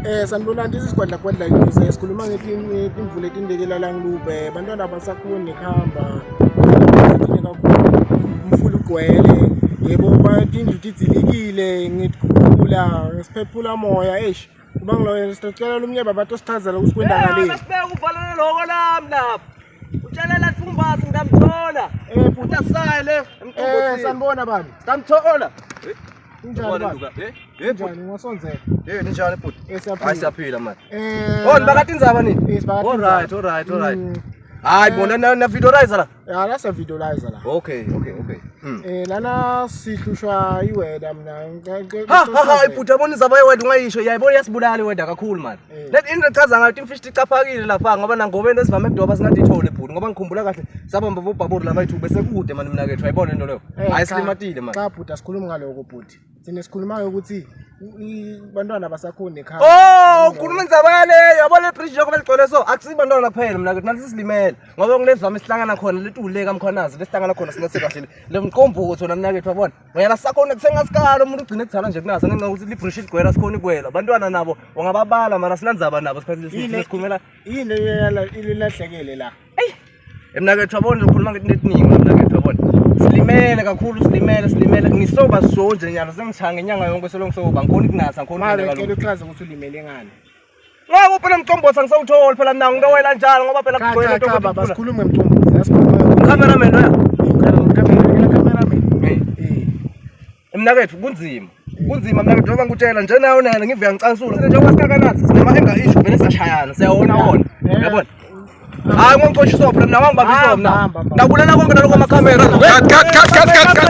Eh sanibonani this is Gwadla Gwadla News. Eh, Sikhuluma ngetimvula etindekela la ngilube. Bantwana abasakhoni nekuhamba. Bathile kakhulu. Umfula ugcwele. Yebo batindlu tidzilikile ngekukhukhula ngesiphephula moya eish. Kuba ngiloyo sicela lumnyaba batosichazela ukuthi kwenzakaleni. Asibeke uvalele loko lami lapho. Utshelela Thumbazi ngitamthola. Eh bhuti Utasayele eh emqombothini. sanibona bani. Sitamthola. Kunjani bani? Eh, eh Kunjani ngasonzela. Eh ninjani bhuti? Eh siyaphila. Hayi siyaphila manje. Eh Oh nibakati indzaba nini? Eh, sibakati All right, indzaba. all right, all right. Mm. Hayi bona na na videorizer la. Ya la sa videolizer la. Okay, okay, okay. Mm. Eh lana sihlushwa iweda mina. Ha ha ha ibhuti yabona izaba yeweda ungayisho yayibona iyasibulala iweda kakhulu manje. Eh. Let into echaza ngayo imfishi icaphakile lapha ngoba nangobeni esivame kudoba singadithole bhuti ngoba ngikhumbula kahle sabamba bobhaburu laba yithu bese kude manje mina kethu ayibona into leyo. Eh, Hayi cha. silimatile manje. Cha bhuti asikhulumi ngaloko bhuti. Thina sikhulumayo ukuthi bantwana basakhona ekhaya. Oh, ukhuluma indzaba yaleyo yabo le bridge njengoba ligcwele so akusiyi bantwana kuphela mina kethu nathi silimele ngoba kulezami sihlangana khona letule kamkhwanazi lesihlangana khona sinathe kahle le mqombothi wona mina kethu yabona. Wena sakhona kusengasikalo umuntu ugcine kudzala nje kunaso ngenxa yokuthi libridge ligcwele asikhona ikwela abantwana nabo ungababala mara sinandzaba nabo sikhathi Yini- sikhulumela Yini ilahlekele la? Mina kethu yabona ngikhuluma ngento etiningi mina kethu yabona. Silimele kakhulu silimele silimele ngisoba so nje nyalo sengishaya ngenyanga yonke solo ngisoba ngikhona ukunatha ngikhona Manje ukungena ngicela kalula. uchaze ukuthi ulimele ngani. Ngoba phela mcombothi angisawutholi phela mina ngintowela njalo ngoba phela Cha kugcwele cha cha into baba sikhulume ngemcombothi. Asikhulume. Cameraman loya. Cameraman. Eh. Eh. Mina kethu kunzima. Kunzima mina kethu njengoba ngikutshela nje nayo nayo ngivuya ngicansula. Njengoba sikakanathi sinema anger issue vele siyashayana siyawona wona. Eh. Uyabona? Hayi ngongixoshiswa phela mina wangibambisa Hamba, mina. hamba, hamba. Ndabulela konke naloko amakhamera. Cut, cut, cut, cut, cut, cut.